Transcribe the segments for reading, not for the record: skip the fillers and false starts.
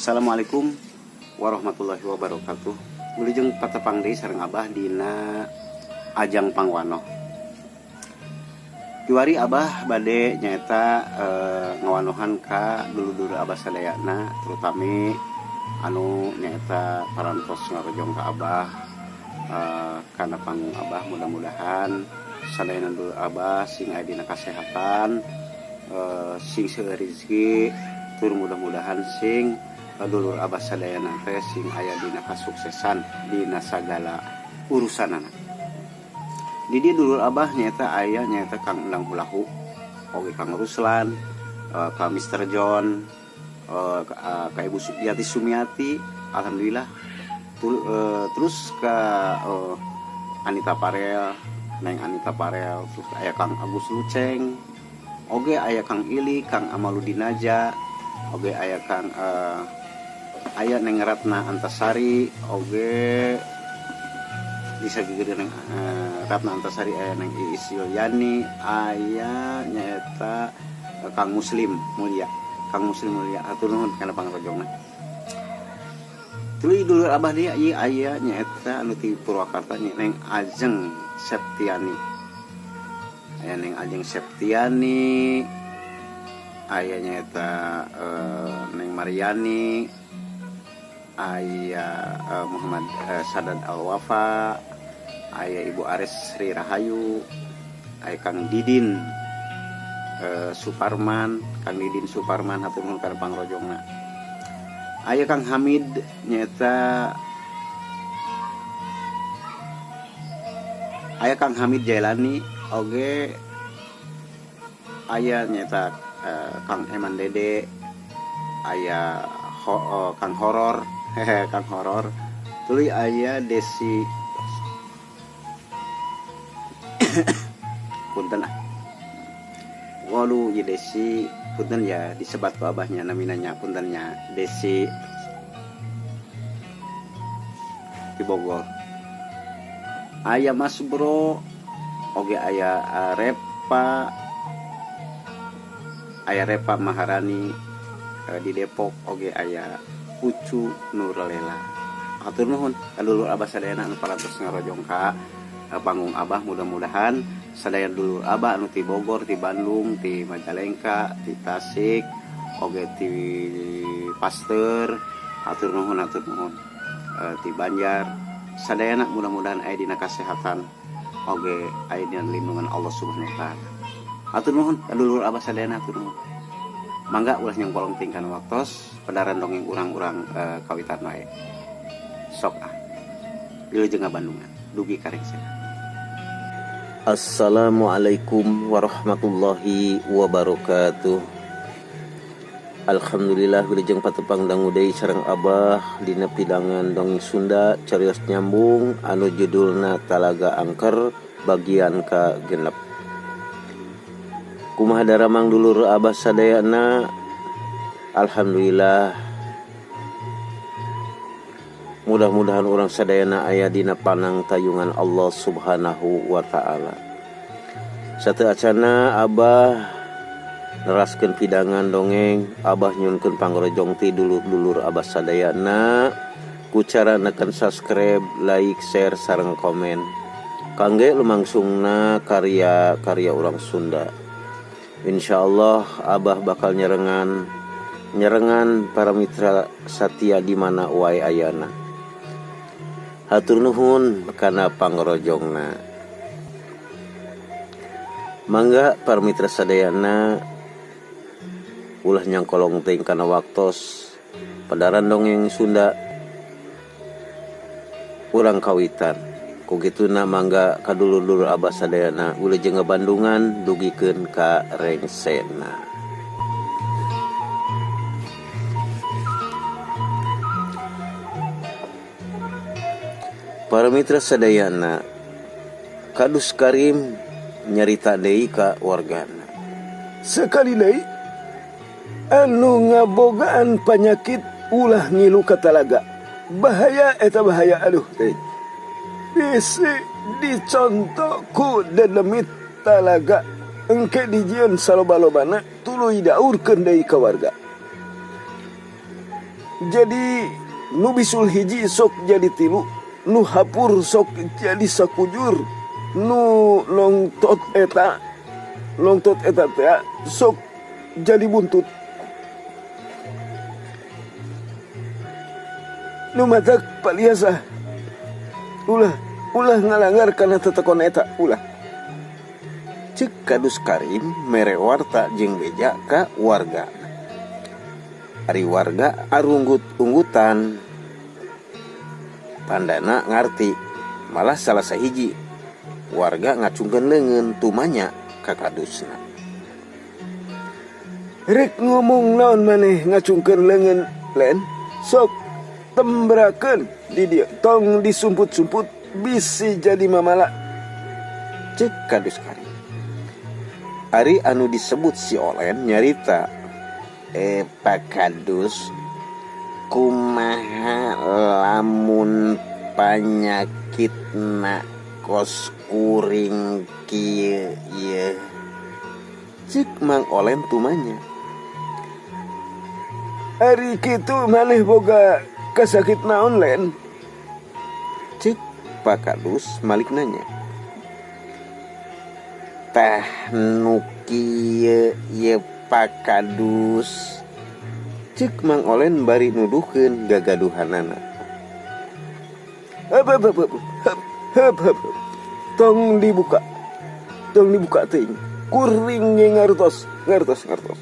Assalamualaikum warahmatullahi wabarakatuh. Wilujeng patepang deui sareng Abah dina Ajang Pangwanoh. Kiwari Abah bade nyaeta ngawanohan ka dulur-dulur Abah sadayana, terutami anu nyaeta parantos ngarojong ka Abah kana panggung Abah. Mudah-mudahan sadayana dulur Abah sing aya dina kasehatan, sing seueur rezeki, tur mudah-mudahan sing dulur Abah sadayana teh sing aya dina kasuksesan dina sagala urusanana. Di dieu dulur Abah nyaeta aya nyaeta Kang Endang Hulahu, oge Kang Ruslan, Kang Mister John, ka Ibu Yati Sumiati, alhamdulillah. Terus ka Anita Parel, Neng Anita Parel, terus aya Kang Agus Luceng, oge aya Kang Ili, Kang Amaludin Naja, oge aya Kang aya Neng Ratna Antasari, oge bisa gede Neng Ratna Antasari, aya Neng Iis Yuliani, aya nyaeta Kang Muslim Mulia, Kang Muslim Mulia, hatur nuhun kana pangrojongna. Tuluy dulur Abah dia ieu aya nyaeta anu ti Purwakarta nya Neng Ajeng Septiani. Aya Neng Ajeng Septiani, aya nyaeta Neng Mariani, aya Muhammad Sadad Al-Wafa, aya Ibu Ares Sri Rahayu, aya Kang Didin Suparman, Kang Didin Suparman, hatur nuhun kana pangrojongna. Aya Kang Hamid nyaeta aya Kang Hamid Jailani, oge aya nyaeta Kang Eman Dede, aya Kang Horor, hehe, Kang Horor, tuluy aya Desi, punten ah, waduh ieu Desi, punten ya disebat ku abahnya namina nya, punten nya Desi di Bogor. Aya Mas Bro, oge aya Repa, aya Repa Maharani di Depok, oge aya Ucu Nurlela. Hatur nuhun ka dulur Abah sadayana anu parantos ngarojong ka panggung Abah. Mudah-mudahan sadaya dulur Abah anu ti Bogor, ti Bandung, ti Majalengka, ti Tasik, oge ti Pasteur, hatur nuhun, hatur nuhun, ti Banjar sadayana, mudah-mudahan aya dina kasehatan oge aya dina lindungan Allah Subhanahu wa taala. Hatur nuhun ka dulur Abah sadayana, hatur nuhun. Mangga ulah nyongkolong tingkan waktos pedaran dongeng urang-urang kawitan wae. Sok ah. Wilujeng Bandungan, dugi ka Rengsena. Assalamualaikum warahmatullahi wabarakatuh. Alhamdulillah, wilujeng patepang dangu deui sareng Abah dina pidangan dongeng Sunda carios nyambung anu judulna Talaga Angker bagian ka 6. Kumaha daramang dulur Abah sadayana? Alhamdulillah, mudah-mudahan urang sadayana aya dina panang tayungan Allah Subhanahu wa taala. Sateuacana Abah neraskeun pidangan dongeng, Abah nyunkeun pangrojong ti dulur-dulur Abah sadayana ku cara neken subscribe, like, share sareng komen kangge lumangsungna karya-karya urang Sunda. Insyaallah Abah bakal nyerengan nyerengan para mitra satia di mana wae ayana. Hatur nuhun kana pangrojongna. Mangga para mitra sadayana, ulah nyangkolong teuing kana waktos, padaran dongeng Sunda urang kawitan. Ku kituna mangga kadulur-dulur Abah sadayana, wilujeng Bandungan dugikeun ka Rengsena. Para mitra sadayana, Kadus Karim nyarita deui ka wargana. Sekali deui, anu ngabogaan panyakit ulah ngilu ka talaga. Bahaya eta, bahaya, aduh teh. Bisi diconto ku dedemit talaga, engke dijieun saloba-lobana tuluy daurkeun deui ka warga. Jadi nu bisul hiji sok jadi tilu, nu hapur sok jadi sakujur, nu nongtot eta nongtot eta teh sok jadi buntut. Nu matak paliasa ulah ulah ngalanggar kana tetekon eta ulah. Cek Kadus Karim mere warta jeung beja ka warga. Ari warga arunggut-unggutan. Tandana ngarti, malah salah sahiji warga ngacungkeun leungeun tumanya ka kadusna. Rek ngomong naon maneh ngacungkeun leungeun len sok tembrakeun di dieu tong disumput-sumput bisi jadi mamala. Cek Kadus Karim. Ari anu disebut si Olen nyarita, Pak Kadus, kumaha lamun panyakitna kos kuring kieu ieu? Cek Mang Olen tumanya. Ari kitu maneh boga kasakit naon len? Cek Pak Kadus malik nanya. Tah nu kieu ieu Pak Kadus. Cek Mang Olen bari nuduhkeun gagaduhanana. Heup heup heup heup heup heup. Tong dibuka. Tong dibuka teuing. Kuring ge ngartos, ngartos, ngartos.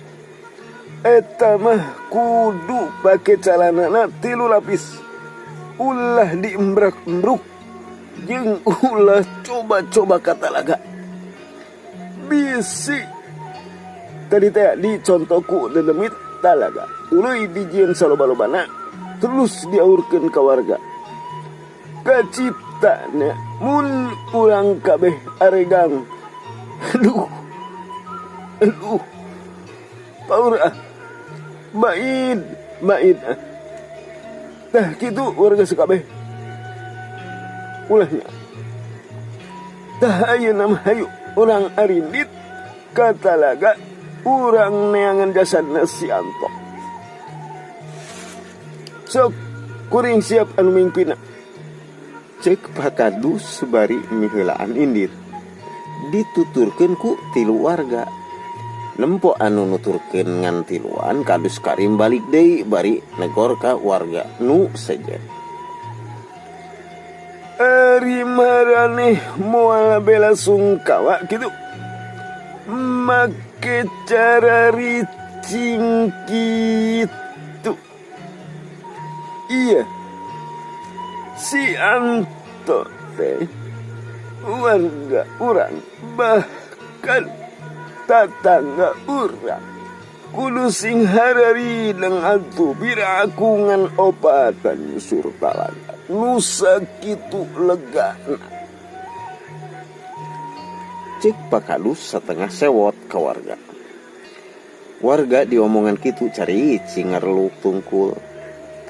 Eta mah kudu pake calanana 3 lapis. Ulah diembrak-embruk jeung ulah coba-coba ka talaga. Bisi tadi teh dicontoku dedemit talaga. Tuluy dijieun saloba-lobana terus diaurkeun ka warga. Kaciptana mun urang kabeh aregang. Aduh. Aduh. Paur ah. Baid, baid ah. Tah kitu warga sakabeh. Ulahnya. Tah ayeuna mah hayu urang arindit ka talaga urang neangan jasadna si Anto. Sok kuring siap anu mingpina. Cek Pak Kadus bari miheulaan indit. Dituturkeun ku 3 warga. Nempo anu nuturkeun ngan tiluan Kadus Karim balik deui bari negor ka warga nu sejen. Ari maraneh moal bela sungkawa kitu. Make cara ricing kitu. Iya. Si Anto teh warga urang bahkan tatangga urang. Kudu sing hararideng atuh biraku ngan opatan nyusur talaga. Nu sakitu legana. Cek Pak Kadus setengah sewot ke warga. Warga diomongan kitu cari cingerluk tungkul.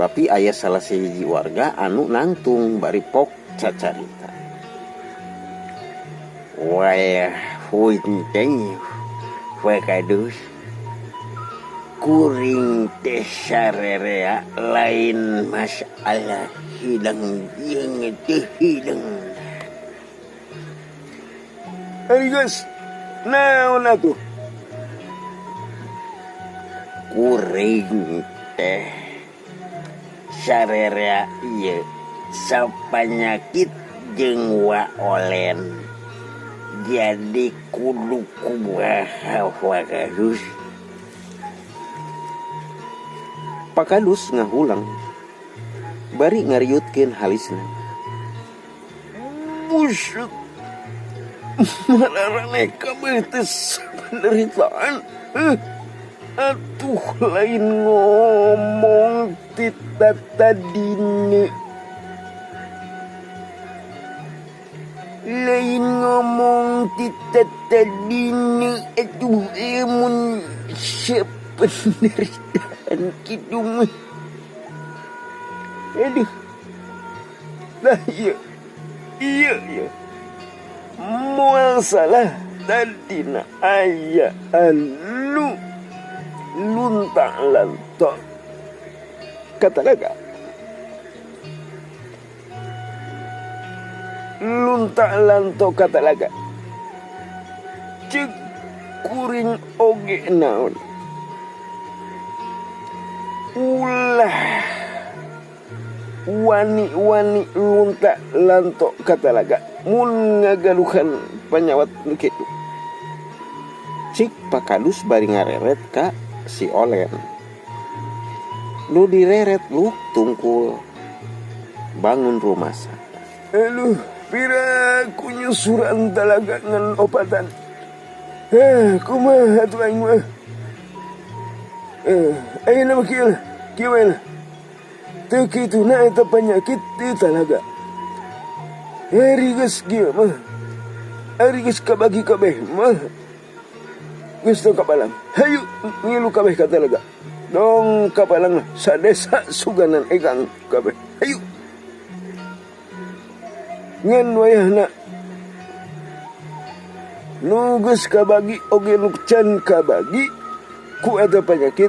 Tapi aya salah sahiji warga anu nangtung bari pok cacarita. Wah, punten Pak Kadus. Kuring teh sarerea lain masalah hidang jeung teu hidang. Ari geus, naon atuh? Kuring teh sarerea ieu sapanyakit jeung waolen. Jadi kudu kumaha Pak Kadus? Pak Kadus ngahulang bari ngariutkeun halisna. Buset. Maraneh kabeh teh penderitaan. Atuh lain ngomong ti tatadine. Lain ngomong ti tatadine atuh lamun sependeritaan kitu mah. Aduh. Lah iya. Iya iya. Moal salah tadina aya anu luntang lantok. ka talaga. Lunta lanto ka talaga. Cek kuring oge naon. Ulah wani-wani lunta lanto ka talaga mun ngagaduhan panyawat nu kitu. Cik Pak Kadus bari ngareret ka si Olen. Nu direret luk tungkul bangun rumasa. Aduh, pira ku nyusuran talaga ngan opatan. Eh, kumaha atuh aing mah. Eh, ayeuna mah kieu lah, kieu we lah. Teu kituna eta panyakit di talaga. Ari geus kieu mah. Ari geus kabagi kabeh mah. Geus teu kapalang. Hayu ngilu kabeh ka talaga. Dong kapalang lah sadesa suganan egang kabeh. Hayu. Ngan wayahna nu geus kabagi oge nu can kabagi ku eta panyakit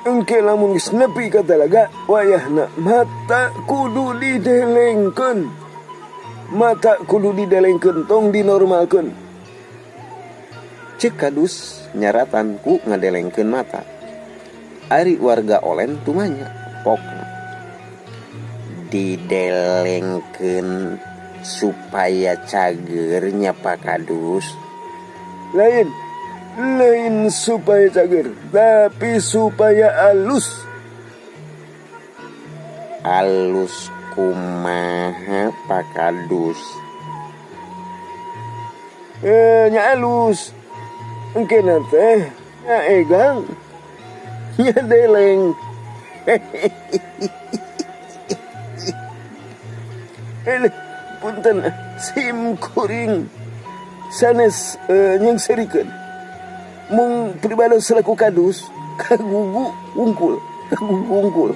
engke lamun geus nepi ka talaga wayahna mata kudu didelengkeun. Mata kudu didelengkeun tong dinormalkeun. Cek Kadus nyaratan ku ngadelengkeun mata. Ari warga Olen tumanya pokna didelengkeun supaya cagernya Pak Kadus. Lain, lain supaya cager, tapi supaya alus. Alus kumaha Pak Kadus? Nya alus. Engke teh nya egang, nya deleng. Punten sim kuring sanes nyengserikeun. Mung pribadi selaku kadus kagugu wungkul, kagugu wungkul.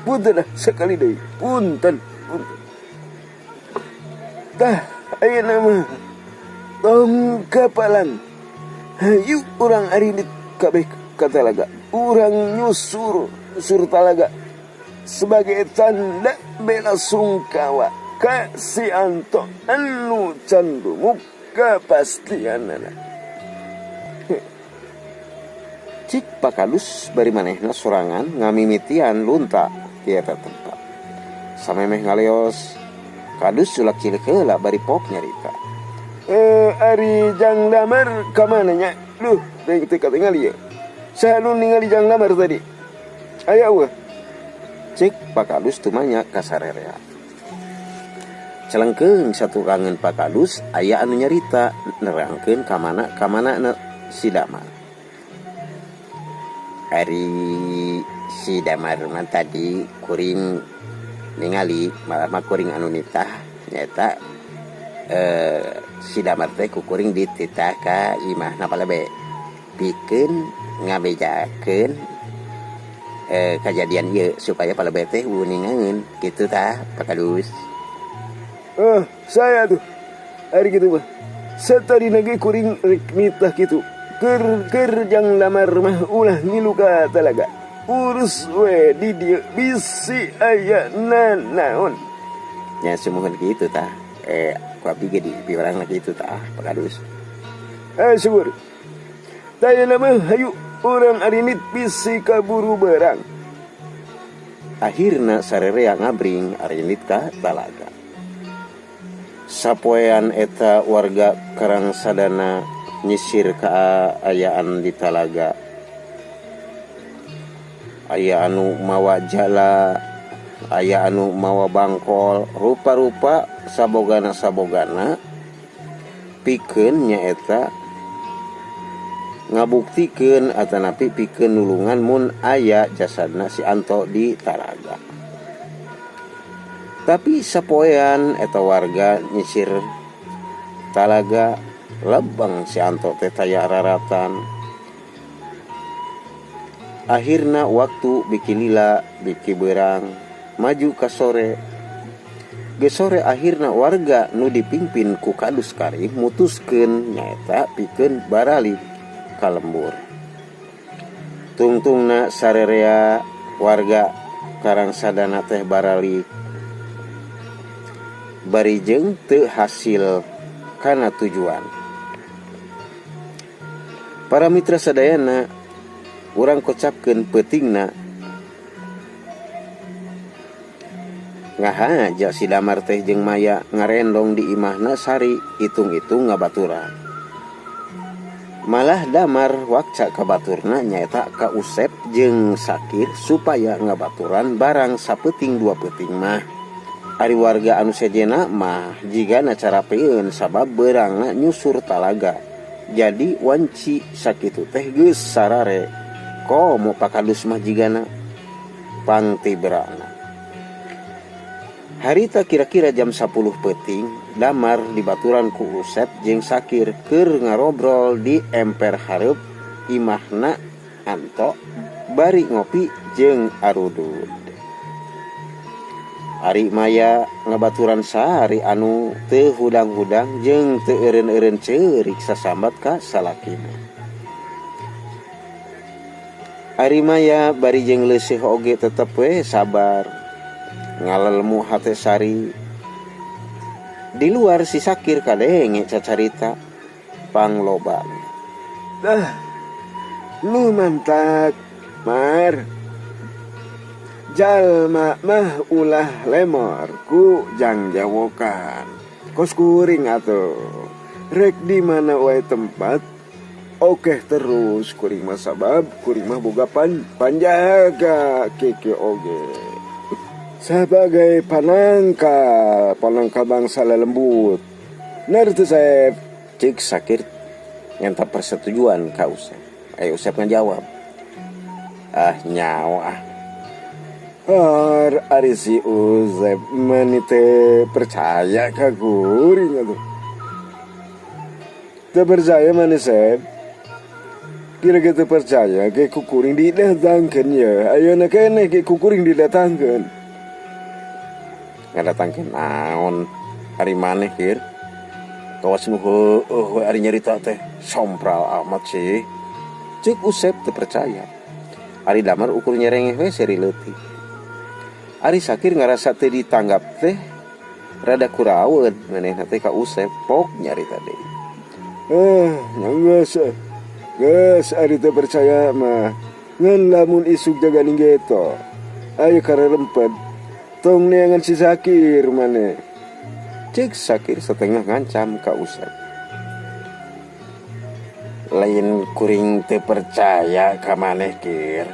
Punten lah sekali deui. Punten, punten. Tah ayeuna mah tong kapalang. Hayu urang arinit kabeh ka talaga. Urang nyusur, nyusur talaga sebagai tanda bela sungkawa ka si Anto anu candumuk kepastianana. Cik Pak Kadus bari manehna sorangan ngamimitian lunta ti eta tempat. Samemeh ngaleos Kadus culak cilik heula bari pok nyarita. Ari Jang Damar ka mana nya? Duh, teh teu katingali ye. Saha nu ningali Jang Damar tadi? Aya eueuh. Cek Pak Kadus tumanya ka sarerea. Celengkeung satukangeun Pak Kadus aya anu nyarita nerangkeun ka mana ka mana na si Damar. Ari si Damar mah tadi kuring ningali malah mah kuring anu nitah nyaeta si Damar teh ku kuring dititah ka imahna palebe pikeun ngabejakeun kejadian ieu supaya palebe teh uningangeun kitu tah Pak Kadus. Saya tuh hari gitu mah. Satadina ge kuring rek nitah kitu. Keur keur Jang Damar mah ulah ngilu ka talaga. Urus we di dieu bisi aya nanaon. Nya sumuhun kitu tah. Ku abdi ge di piwarang kitu tah Pak Kadus. Syukur. Tayana mah hayu urang arinit bisi kaburu berang. Akhirna sarerea ngabring arinit ka talaga. Sapoean eta warga Karangsadana nyisir kaayaan di talaga. Aya anu mawa jala, aya anu mawa bangkol, rupa-rupa sabogana-sabogana pikeun nyaeta ngabuktikeun atanapi pikeun nulungan mun aya jasadna si Anto di talaga. Tapi sapoean eta warga nyisir talaga lebang si Anto teh taya raratan. Akhirna waktu biki lila biki berang maju ka sore. Geus sore akhirna warga nu dipimpin ku Kadus Karim mutuskeun nyaeta pikeun baralih ka lembur. Tungtungna sarerea warga Karangsadana teh baralik bari jeung teu hasil kana tujuan. Para mitra sadayana, urang kocapkeun peutingna ngahaja si Damar teh jeung Maya ngarendong di imahna Sari itung-itung ngabaturan. Malah Damar wakca ka baturna nyaeta ka Usep jeung Sakir supaya ngabaturan barang sapeuting dua peuting mah. Ari warga anu sejenna mah jigana carapeun sabab beurangna nyusur talaga. Jadi wanci sakitu teh geus sarare. Komo pakadus mah jigana pangtibrana. Harita kira-kira jam 10 peuting, Damar dibaturan ku Usep jeung Sakir keur ngarobrol di emper hareup imahna Anto bari ngopi jeung arudud. Ari Maya ngabaturan Sari anu teu hudang-hudang jeung teu eureun-eureun ceurik sasambat ka salakina. Ari Maya bari jeung leuseuh oge tetep we sabar ngalelmu hate Sari. Di luar si Sakir kadenge cacarita pangloban. Dah, lu mantak, Mar. Jalma mah ulah lemor ku jangjawokan. Kos kuring atuh. Rek di mana wae tempat oke terus kuring mah sabab kuring mah boga panjaga keke oge. Sebagai panangkal, panangkal bangsa lelembut. Nar teu Sep? Cik Sakir ngenta persetujuan ka Usep. Usep ngajawab. Ah nyawa ah. Har ari si Usep mani teu percaya ka kuring atuh. Teu percaya mani Sep? Kira-kira teu percaya ke ku kuring didatangkeun ya. Ayeuna keneh ke ku kuring didatangkeun. Ngadatangkeun naon ari maneh Kir? Kawas nu heueuh we ari nyarita teh sompral amat sih. Cek Usep teu percaya. Ari Damar ukur nyerengeh we seri leutik. Ari Sakir ngarasa teu ditanggap teh rada kuraweun manehna teh ka Usep pok nyarita deui. Nya geus eh. Geus ari teu percaya mah. Ngan lamun isuk jaga ninggeto. Ayo karerempet. Tong neangan si Sakir maneh. Cek Sakir setengah ngancam ka Usep. Lain kuring teu percaya ka maneh Kir.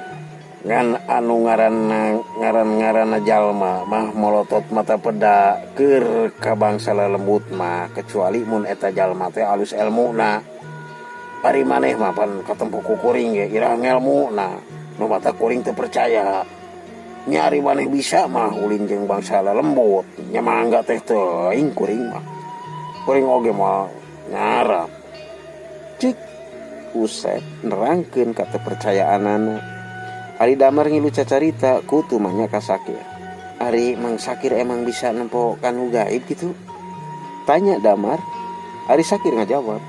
Ngan anu ngaranna ngaran-ngaranna jalma mah molotot mata peda keur ka bangsa lelembut mah kecuali mun eta jalma teh alus elmuna. Ari maneh mah pan katempo ku kuring ge iraha ngelmuna. Nu mata kuring teu percaya. Nya ari maneh bisa mah ulin jeung bangsa lelembut. Nya mangga teh teuing kuring mah. Kuring oge mah ngarap. Cik Usep nerangkeun katepercayaanana. Ari Damar ngilu cacarita kutu mah nya ka Sakir. Ari Mang Sakir emang bisa nempo kanu gaib gitu? Tanya Damar. Ari Sakir ngajawab.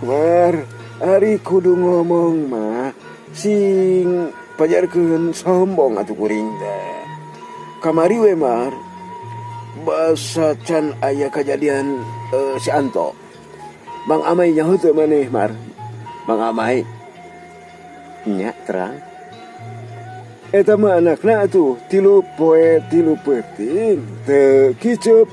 Mar, ari kudu ngomong mah sing pajarkeun sombong atuh kuring teh. Kamari we Mar, basa can aya kajadian si Anto. Mang Amai nyaho teu maneh Mar? Mang Amai nya terang. Eta mah anakna atuh 3 poe 3 peuting teu kiceup.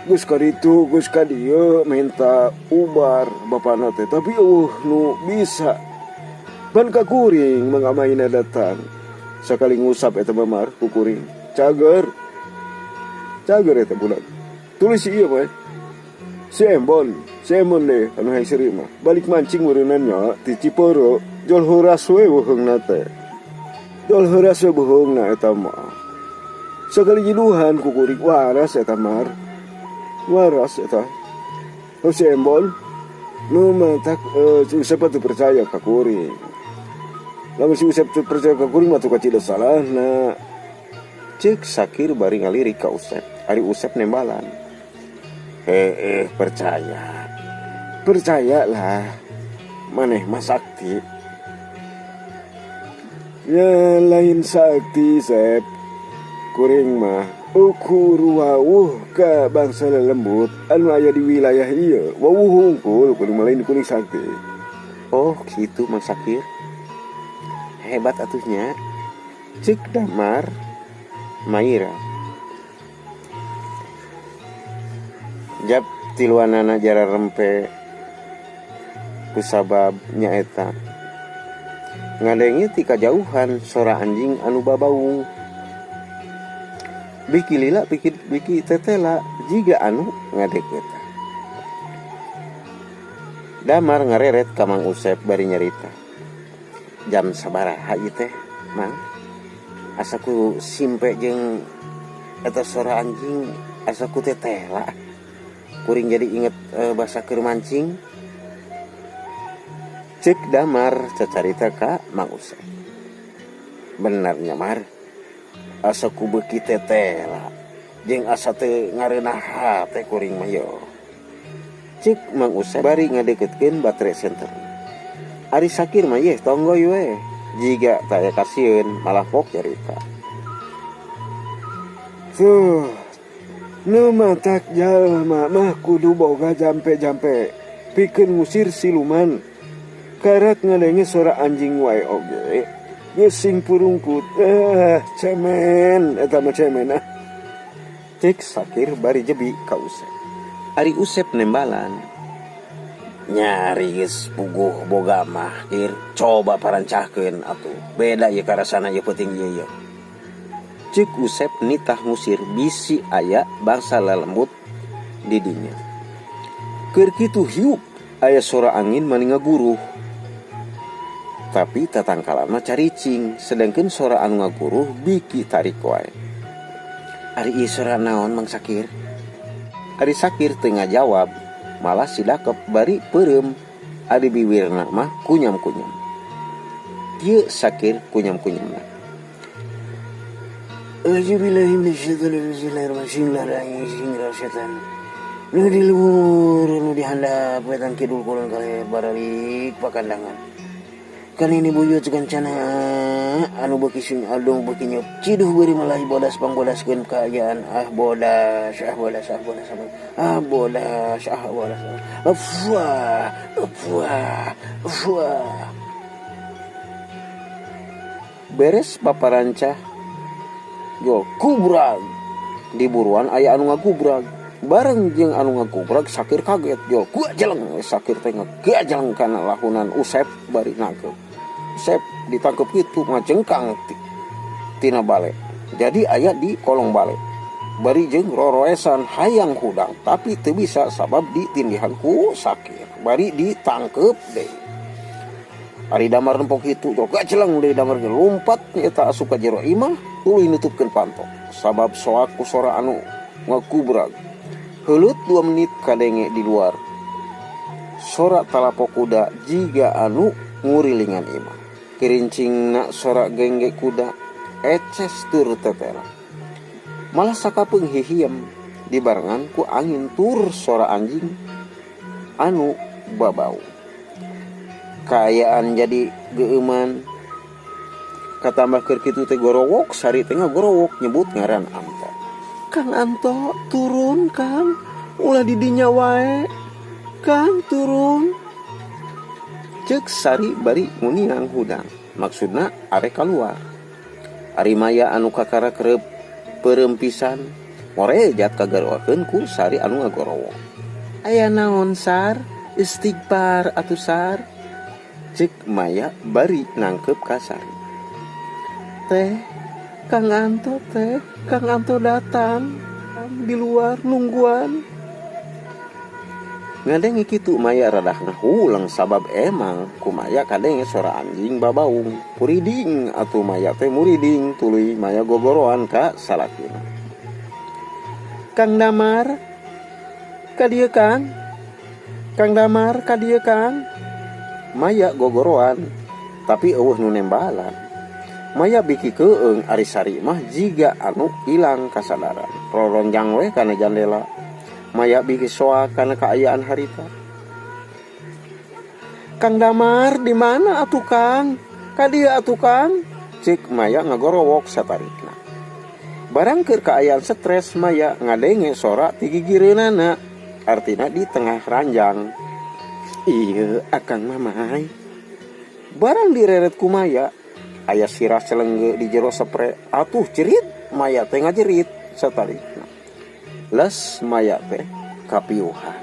Geus ka ditu geus ka dieu minta ubar bapana teh tapi eueuh nu bisa. Pan ka kuring Mang Amaina datang. Sakali ngusap eta mah Mar ku kuring. Cager. Cager eta budak. Tulis si ieu mah. Si Embon, si Embon deh anu hayang seuri mah. Balik mancing meureunnan nya ti Ciporo, jol heuras we beuheungna teh. Jol heuras we beuheungna eta mah. Sakali nyiduhan ku kuring waras eta Mar. Waras eta. Oh, si Embon nu matak si Usep teu percaya ka kuring. Lamun si Usep teu percaya ka kuring mah tuh kacida salahna. Cek Sakir bari ngalirik ka Usep. Ari Usep nembalan. Heeh, percaya. Percayalah. Maneh mah sakti. Nya lain sakti Sep. Kuring mah ukur wawuh ka bangsa lelembut anu aya di wilayah ieu. Wawuh hungkul kuring mah lain kuring sakti. Oh kitu Mang Sakir. Hebat atuh nya. Ceuk Damar Maira. Jap tiluanana jararempe kusabab nyaeta ngadenge ti kajauhan sora anjing anu babaung. Biki lila biki biki tetela jiga anu ngadeukeutan. Damar ngareret ka Mang Usep bari nyarita. Jam sabaraha ieu teh, Mang? Asa ku simpe jeung eta sora anjing asa ku tetela. Kuring jadi inget basa keur mancing. Ceuk Damar cacarita ka Mang Usep. Bener nya Mar, asa ku beuki tetela jeung asa teu ngareunah hate kuring mah yo. Ceuk Mang Usep bari ngadeuketkeun batre senterna. Ari Sakir mah yeh tonggoy we, jiga taya kasieun malah pok nyarita. Tuh, nu matak jalma mah kudu boga jampe-jampe pikeun ngusir siluman. Karak ngadenge sora anjing wae oge geus sing purungkut. Eh, cemen eta mah cemen ah. Ceuk Sakir bari jebi ka Usep. Ari Usep nembalan. Nya ari geus puguh boga mah Kir, coba parancahkeun atuh. Beda ieu karasana ieu peuting ieu ieu. Ceuk Usep nitah ngusir bisi aya bangsa lelembut di dinya. Keur kitu hiup aya sora angin mani ngaguruh. Tapi tatangkalan mah caricing, sedangkeun sora anu ngaguruh biki tarik wae. Ari ieu sora naon Mang Sakir? Ari Sakir teu ngajawab, malah sidakep bari peureum. Ari biwirna mah kunyam-kunyam. Kieu Sakir kunyam-kunyamna. Auzubillahi minasyaitonir rajim. Nu di luhur, nu di handap, wetan kidul kulon kaler baralik pakandangan. Kan ini buyut kencana anu beuki sun aldung beuki nyeup ciduh beuri malahi bodas panggodaskeun kaayaan ah bodas ah bodas ah bodas ah bodas ah bodas afwah afwah afwah. Beres paparancah jol kubrag di buruan aya anu ngagubrag bareng jeung anu ngagubrag Sakir kaget jol guajeleng Sakir teh ngagejeleng kana lahunan Usep bari nangkep. Usep ditangkep kitu ngajengkang tina bale. Jadi aya di kolong bale. Bari jeung roroesan hayang hudang tapi teu bisa sabab ditindihan ku Sakir. Bari ditangkep deui. Ari Damar nempok kitu jol gajeleng deui Damar ge lumpat eta asup ka jero imah tuluy nutupkeun panto sabab soak ku sora anu ngagubrag. Heuleut 2 menit kadenge di luar. Sora talapok kuda jiga anu ngurilingan imah. Kirincingna sora gengge kuda eces tur tetela. Malah sakapeung hihiem dibarengan ku angin tur sora anjing anu babau. Kaayaan jadi geueuman. Katambah keur kitu teh gorowok Sari teh ngagorowok nyebut ngaran Anto. Kang Anto turun Kang, ulah di dinya wae. Kang turun. Ceuk Sari bari nguniang hudang. Maksudna arek kaluar. Ari Maya anu kakara kerep peureum pisan morejat kagaroakeun ku Sari anu ngagorowok. Aya naon Sar? Istighfar atuh Sar. Ceuk Maya bari nangkep ka Sari. Teh, Kang Anto teh, Kang Anto datang di luar nungguan. Ngadenge kitu Maya radah ngahulang sabab emang ku Maya kadenge sora anjing babaung. Muriding atuh Maya teh muriding tuluy Maya gogoroan ka salakina. Kang Damar ka dieu Kang. Kang Damar ka dieu Kang. Maya gogoroan tapi eueuh nu nembalan. Maya biki keung ari Sari mah jiga anu ilang kasadaran. Roronjang we kana jandela. Maya biki soa kana kaayaan harita. Kang Damar di mana atuh Kang? Ka dieu atuh Kang? Cek Maya ngagorowok satarikna. Barang keur kaayaan stres Maya ngadenge sora ti gigireunana, artina di tengah ranjang. Ieu akang Mamai. Barang direret ku Maya, aya sirah celengge di jero sepre, atuh jerit Maya teh ngajerit satarikna. Les Maya teh kapiuhan.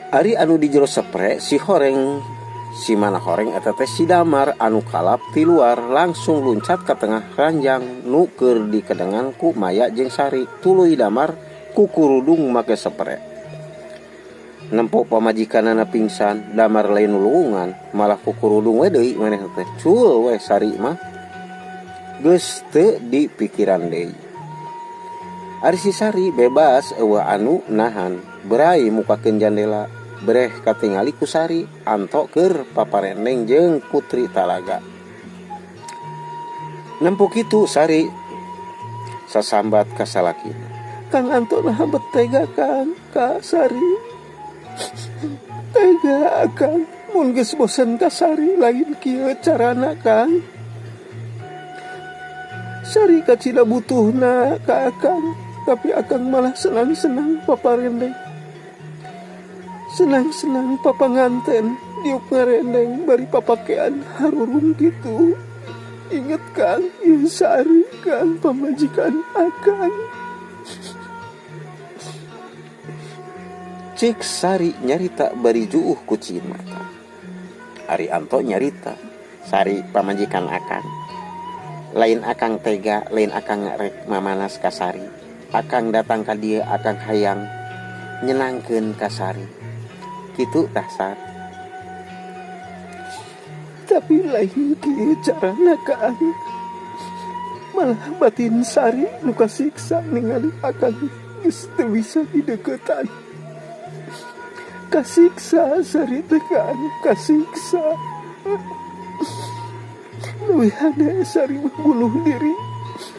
Ari anu di jero sepre si horeng si mana horeng eta teh si Damar anu kalap ti luar langsung luncat ka tengah ranjang nu keur dikedengan ku Maya jeung Sari tuluy Damar kukurudung make sepre. Nempo pamajikanana pingsan, Damar lain nulungan, malah kukurudung we deui maneh teh. Cul we Sari mah. Geus teu dipikiran deui. Ari si Sari bebas eueuh anu nahan, berai mukakeun jandela. Breh katingali ku Sari Anto keur paparendeng jeung Putri Talaga. Nempo kitu Sari sasambat ka salakina. Kang Anto naha bet tega Kang ka Sari. Tega Kang mun geus bosen ka Sari lain kieu carana Kang. Sari kacida butuhna ka Akang, tapi Akang malah senang-senang paparendeng. Senang-senang papa nganten diuk ngarendeng bari papakean harurung gitu. Inget Kang, ieu Sari Kang pamajikan Akang. Cik Sari nyarita bari juuh ku cieun mata. Ari Anto nyarita, Sari pamajikan Akang. Lain Akang tega, lain Akang rek mamanas ka Sari. Akang datang ka dieu, Akang hayang nyenangkeun ka Sari. Kitu tah Sar. Tapi lain kieu carana Kang. Malah batin Sari nu kasiksa ningali Akang geus teu bisa dideukeutan. Kasiksa Sari teh Kang, kasiksa. Leuwih hade Sari mah bunuh diri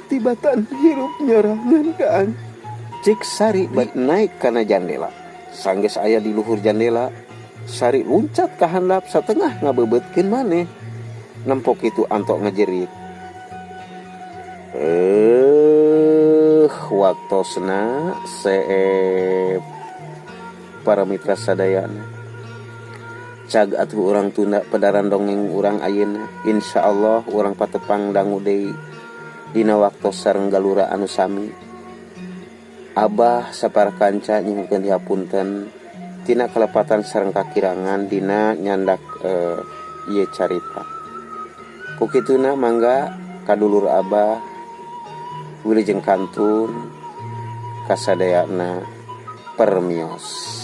tibatan hirup nyorangan Kang. Cik Sari bari naik kana jandela. Sanggeus aya di luhur jandela, Sari luncat ka handap satengah ngabebeutkeun maneh. Nempo kitu Anto ngajerit. Waktosna seep para mitra sadayana. Cag atuh urang tunda pedaran dongeng urang ayeuna. Insyaallah urang patepang dangu deui dina waktos sareng galura anu sami. Abah sapara kanca nyuhunkeun dihapunten tina kalepatan sareng kakirangan dina nyandak ieu carita. Ku kituna mangga kadulur abah wilujeng kantun kasadayana permios.